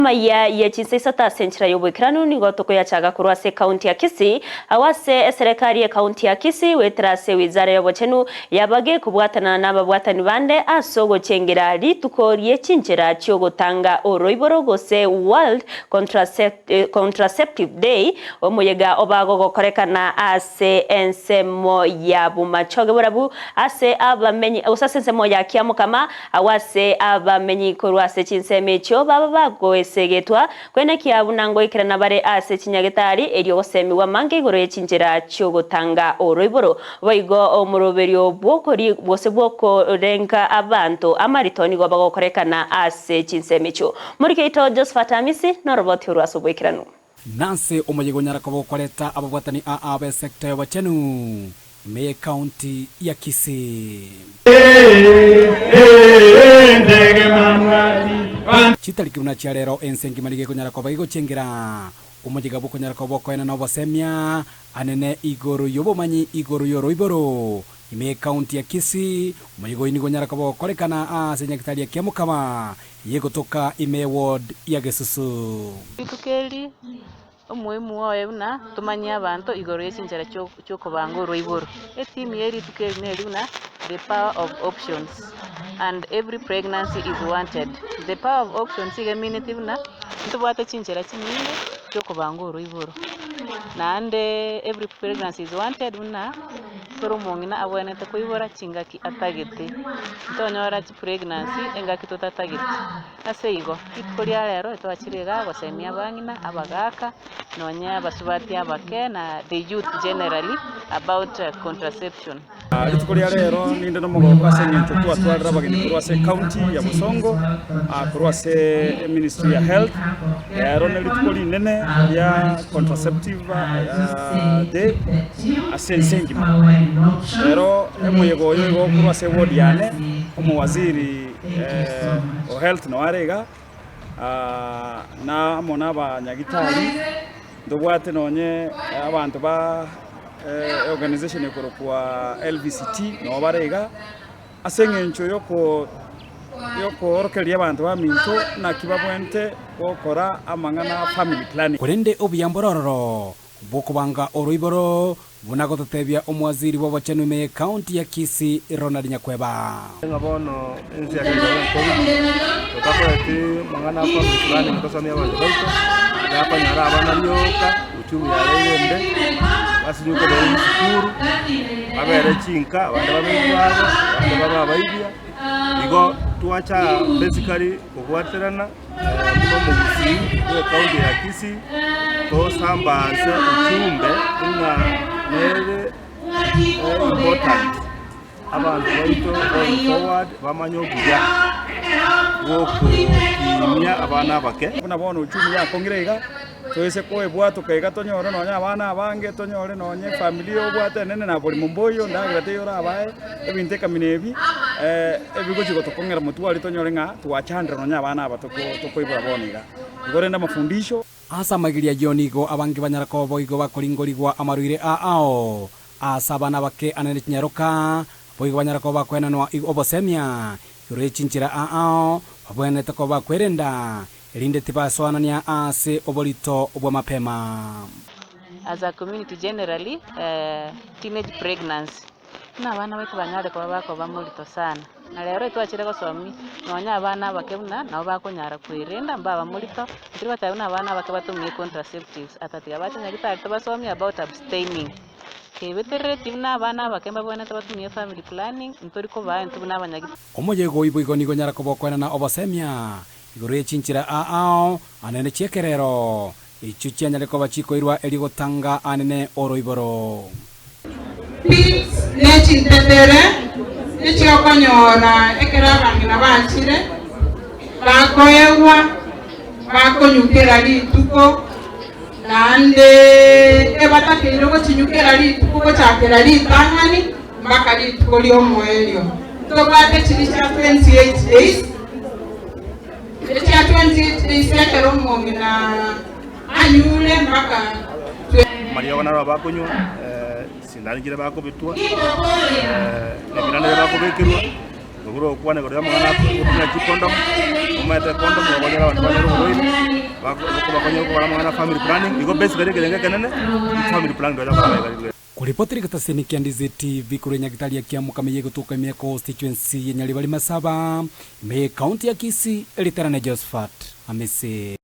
Amaiya ye chinsa isato ase enchera y'oboikeranu nigo tokoyachaga korwa ase ekaunti ya Kisii, agwo ase eserekari y'ekaunti ya Kisii goetera ase ewizara y'obochenu yabage kobwatana nababwatani bande ase ogochengera rituko rie chinchera chi'ogotanga oroiboro gose World Contraceptive Day, omoyega oba gogokorekana ase ensemo ya Bomachoge Borabu ase abamenyi gose ase ensemo ya Kiamokama Agwo ase abamenyi korwa ase chinsemo echio baba bagoesegetwa, kwenekia buna ngoikerana bare ase chinyagetari, erio gosemigwa amange igoro ye chinchera chi'ogotanga oroiboro. Boigo omoroberio bw'okori gose bw'okorenga abanto amarito nigo bagokorekana ase chinsemo echio. Morike oito Josephat Amisi noroboti orwo ase oboikeranu. Nase omoyega onyare koba okoreta ababwatani aa b'esecta y'obochenu ime y'ecounty ya Kisii. Chitariki buna chia rero ense engima nigo ekonyara koba egochengera omoyega bw'okonyara koba okoenana obosemia anene igoro y'obomanyi igoro y'oroiboro ime y'ecounty ya Kisii. Omoyega oyio nigo onyare koba ogokorekana ase nyagetari ya Kiamokama Yegotoka ime ward ya Gesusu. Rituko eri omoimu oye buna tomanyie abanto igoro ye chinchera chi'okobanga oroiboro. Etheme ye rituko eri neri buna the power of options and every pregnancy is wanted. The power of options iga emineti buna ntobwate chinchera chinyinge chi'okobanga oroiboro. Naende every pregnancy is wanted buna kera omong'ina abwenerete koibora chingaki atagete. Ntonyora pregnancy engaki totatageti. Ase igo, rituko ria rero etwachire igaa gosemia abang'ina, abagaka, nonye abasubati abake na the youth generally about contraception. Rituko ria rero ninde nomogoko ase eng'encho twatwarire abageni korwa ase ecounty ya Bosongo, korwa ase eministry ya health. Rero ne rituko rinene ria contraceptive day ase ense engima. Rero Omoyega oyo igo okorwa ase eward yane, omowaziri o health noo are iga, na amo na abanyagitari, ntobwate nonye abanto ba organization ekorokwa LVCT noo bare iga, ase eng'encho yoko yokoorokereria abanto baminto naki babwenerete gokora amang'ana a family planning. Korende obuya mbore ororo Bw'okobanga oroiboro, buna gototebia omowaziri bw'obochenu ime y'ecounty ya Kisii Ronald Nyakweba. Ng'a bono ense ya Kenya iga enkong'u, totakoreti mang'ana a family planning tosomie abanto baito, bakonyora abana rioka, uchumi yabeire embe, basinywe kobera chisukuru, babere chinka, abande babe ebibago, abande babe abaibia, igo twacha basically kobwaterana. Buna omogusii bw'ecounty ya Kisii, tosambaase ochumbe ng'a nere important abanto baito going forward bamanye obuya bw'okokinia abana abake. Buna bono uchumi yakong'ire iga, toise koebwatoka iga tonyore nonye abana abange, tonyore nonye efamiri obwate enene na borimo mboiyo, endagera teiyo orabae, ebinto ekamina ebi, ebigochia gotokong'era motwe aria tonyore ng'a twachandire nonye abana aba tokoibora bono iga. Igo rende amafundisho. Ase amaigerio ayio nigo abange banyara koba boigo bakoringorigwa amarwaire ao ase abana abake anene chinyaroka, boigo banyara koba bakoenanwa obosemia igoro ye chinchera ao babwenerete koba bakwerenda erinde tibasoanania ase oborito bw'amapema. As a community generally, teenage pregnancy, buna abana baito banyare koba bakoba morito sana. Na rero etwachire gosomia nonya abana abake buna nabo bakonyara kwerenda mbaba morito, ntiri goteba buna abana abake batumie contraceptives atatiga bache nyagetari tobasomie about abstaining. Kebeterereti buna abana abake mbabwenerete batumie family planning, ntori kobaa intwe buna abanyagitari. Omoyega oyio boigo nigo onyare koba okoenana obosemia Igoro ye chinchera aao anene chi'ekerero, echio chianyare koba chikoirwa erio gotanga anene oroiboro. Pits ne chintetere echiokonyora ekero abang'ina bachire, bakoegwa, bakonywa kera rituko, naende ebatakeire gochinywa kera rituko gochakera ritang'ani mpaka rituko ri'omoerio. Ntobwate chiria chia 28 days, echia 28 days ekero omong'ina anyure mpaka. Amariogo naro bakonywa, sindani chiria bakobetwa, ebiranda biria bakobekerwa. Nobura ogokwana igoro y'amang'ana agotumia chicondom, omanyete econdom nigo okonyora abanto banyore oborwaire, bako bakonyora gokora amang'ana a family planning, igo basically ekerengo ekenene, family planning ntonya gokora magega rituko eri. Koripotera egetaseni kia Ndizi TV korwa enyagitari ya Kiamokama eye egotoka ime ya constituency ya Nyaribari Masaba, ime ye county ya Kisii, Eritarane Josephat Amisi.